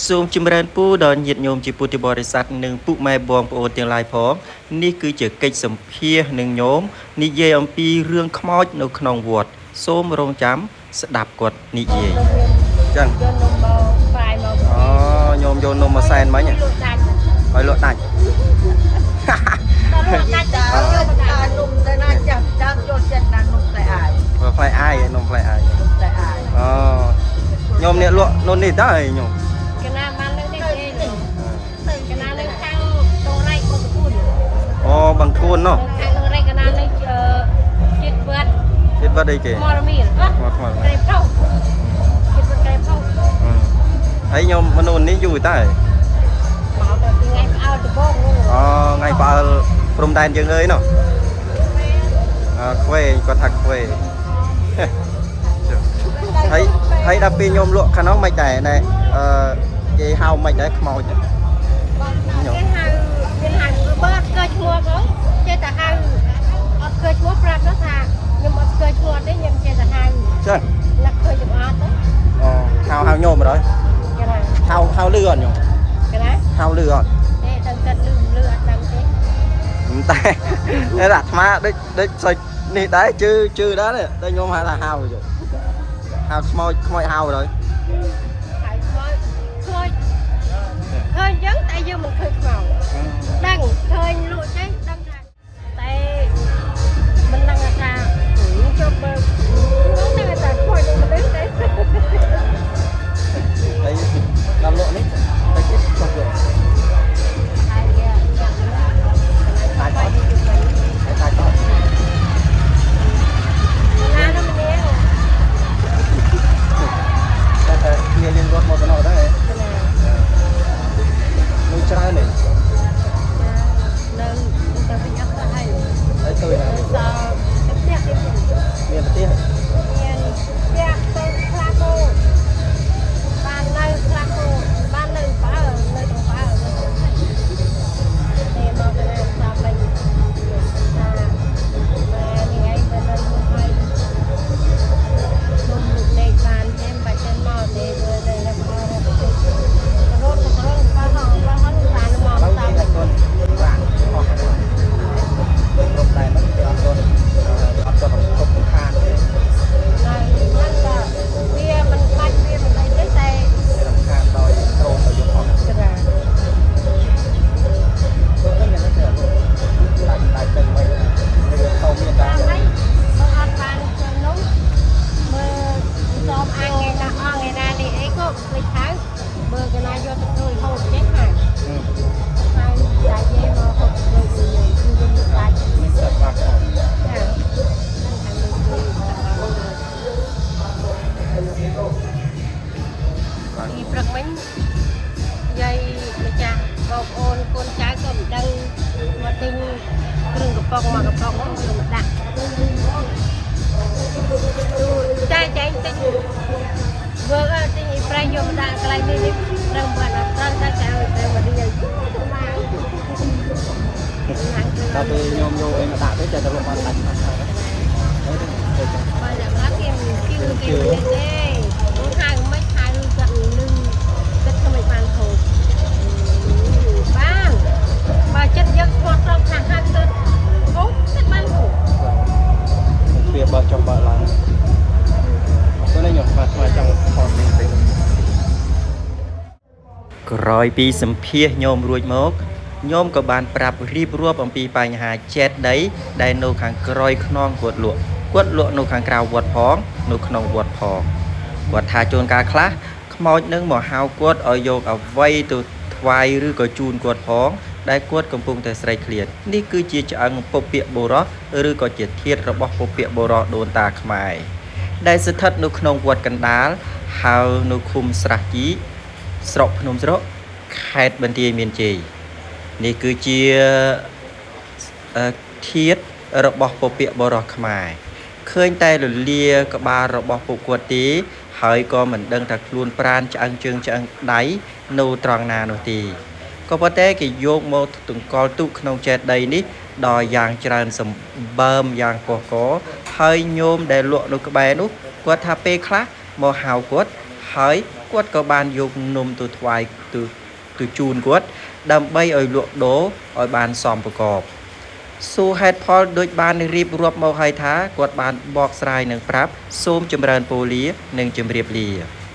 សូមចម្រើនពរដល់ញាតិញោមជាពុទ្ធបរិស័ទនិងពុកម៉ែបងប្អូនទាំងឡាយផងនេះគឺជាកិច្ចសម្ភាសនឹងញោមនិយាយអំពីរឿងខ្មោចនៅក្នុងវត្តសូមរងចាំស្ដាប់គាត់និយាយចឹង យកនំមកផ្សាយមក អូញោមយកនំមកសែនមិញ លក់ដាច់ ឲ្យលក់ដាច់ ដល់លក់ដាច់ទៅយកមកដាច់ នំទៅណាចាំចាំចូលចិត្តណានំតែអាយ ផ្លែអាយនំផ្លែអាយ នំតែអាយ អូញោមអ្នកលក់នំនេះតើញោម កណាបាននៅនេះទេកណានៅខាងដងរៃបងប្អូន អូបង្គួនណោះ ខាងដងរៃកណានៅចិត្តវត្ត ចិត្តវត្តអីគេ មរមៀល ថ្មថ្ម ក្រែផោចិត្តវត្តក្រែផោ ហើយញោមមនុស្សនេះយូរតើ មកទៅថ្ងៃផ្អើលដំបង អូថ្ងៃផ្អើលព្រំដែនយើងអើយណោះអើខ្វេគាត់ថាខ្វេហើយហើយដល់ពេលញោមលក់ខាងនោះមិនដែរណែអឺគេហៅមិនដែរខ្មោចញោម គេហៅគេហៅបើអត់ស្គាល់ឈ្មោះផងចេះតែហៅអត់ស្គាល់ឈ្មោះប្រាប់ទៅថាខ្ញុំអត់ស្គាល់ឈ្មោះទេខ្ញុំចេះតែហៅ ចឹង នឹកឃើញចំអត់ទៅ អូហៅហៅញោមហើយ កណា ហៅហៅលឺអត់ញោមក ណា ហៅលឺអត់ ទេដឹងគិតលឺលឺអត់ដឹងទេ តែតែអាត្មាដូចដូចសាច់នេះដែរជឿជឿដែរតែញោមហៅថាហៅចុះហៅខ្មោចខ្មោចហៅហើយ ហៅខ្មោចខ្មោចឃើញអញ្ចឹងតែយើងមិនឃើញខ្មោចដឹងឃើញលក់ចេញដឹងថាតែមិនដឹងថាជប់បើមិនដឹងថាខ្មោចនឹងមនុស្សទេ ហើយដល់លក់នេះតែគេចុះយក ហើយយ៉ា ដាច់អត់ហើយដាច់អត់ ណានោះម្នាក់ តែតែគ្នាយើងរត់មកកណ្ដោដែរ ណា នៅច្រើននេះ នៅទៅវិញអត់ទៅហើយ ហើយទៅណា នៅសល់ផ្ទះទៀត មានប្រទេស មានផ្ទះទៅខ្លះក៏បាននៅខ្លះក៏បាននៅបើនៅត្រង់បើនៅត្រង់ហើយទេមកទៅណាស្រាប់វិញថាម៉ែនេះឯងបើនៅនោះហើយនំលោកលេខបានទេមិនបាច់ទៅមកទេមើលទៅនៅបើរត់ទៅរត់ទៅរត់បើហងបើហងបានមក ឥឡូវ តាម គេតែគាត់ប្រាក់អស់ហើយព្រមដែរហ្នឹងគេអត់គាត់អត់គាត់រំភើបខានទេ នៅហ្នឹងក៏វាមិនបាច់វាមិនអីទេតែ គេរំខានដោយដ្រូនដោយយកអស់ ក្រា ទៅហ្នឹងយ៉ាងនេះគេដាច់ដាច់ទៅវិញវាទៅមានដែរ តាមហើយបើអត់បានចូលនោះមើលសំអាំងឯណាអងឯណានេះអីក៏ភ្លេចហៅបើកណាយកទៅជួយហូបចេះហៅហើយតែយេមកហូបជួយវិញគឺវិញដាច់ មានសិតបាក់អត់ ចាហ្នឹងខាងនេះគឺពីព្រឹកមិញយាយម្ចាស់បងប្អូនកូនចៅក៏មិនដឹងមកទិញគ្រឿងកំប៉ុងមកកំប៉ុងហ្នឹងយកមកដាក់ ចែកចែងទិញវើកទិញអ៊ីប្រេងយកមកដាក់កន្លែងនេះនេះត្រូវមកដល់ត្រូវតែចៅទៅមកនេះទៅមក ដល់ពេលញោមយកអីមកដាក់ទៅចេះតែលក់បានដាច់ខាត់ហើយទៅទៅ បើអ្នកខ្លះគេមិនជឿគេមិនទេហៅមិនហៅគាត់លឺគាត់ធ្វើមិនបានហូបបានបើចិត្តយើងស្មោះត្រង់ថាហៅទៅហូបចិត្តបានហូប ទ្វាបើកចង់បើកឡើងទៅនេះញោមបាទថ្មចង់ថតនេះតិចក្រោយពីសម្ភាសញោមរួចមកញោមក៏បានប្រាប់រៀបរាប់អំពីបញ្ហាចេតដីដែលនៅខាងក្រោយខ្នងគាត់លក់គាត់លក់នៅខាងក្រៅវត្តផងនៅក្នុងវត្តផងគាត់ថាជួនកាលខ្លះខ្មោចនឹងមកហៅគាត់ឲ្យយកអ្វីទៅថ្វាយឬក៏ជូនគាត់ផងដែលគាត់កំពុងតែស្រេកឃ្លាននេះគឺជាឆ្អឹងពពកបុរសឬក៏ជាធាតុរបស់ពពកបុរសដូនតាខ្មែរដែលស្ថិតនៅក្នុងវត្តកណ្ដាលហើយនៅឃុំស្រះជីស្រុកភ្នំស្រុកខេត្តបន្ទាយមានជ័យនេះគឺជាធាតុរបស់ពពកបុរសខ្មែរឃើញតែលលាក្បាលរបស់ពួកគាត់ទេហើយក៏មិនដឹងថាខ្លួនប្រានឆ្អឹងជើងឆ្អឹងដៃនៅត្រង់ណានោះទេក៏ប៉ុន្តែគេយកមកទង្កល់ទុកក្នុងចេតិយនេះដល់យ៉ាងច្រើនសម្បើមយ៉ាងកកកហើយញោមដែលលក់នៅក្បែរនោះគាត់ថាពេលខ្លះមកហៅគាត់ ហើយគាត់ក៏បានយកនំទៅថ្វាយទៅទៅជូនគាត់ដើម្បីឲ្យលក់ដូរឲ្យបានសមប្រកបសួរហេតុផលដូចបានរៀបរាប់មកហើយថាគាត់បានបកស្រាយនិងប្រាប់សូមចម្រើនពរលានិងជម្រាបលា។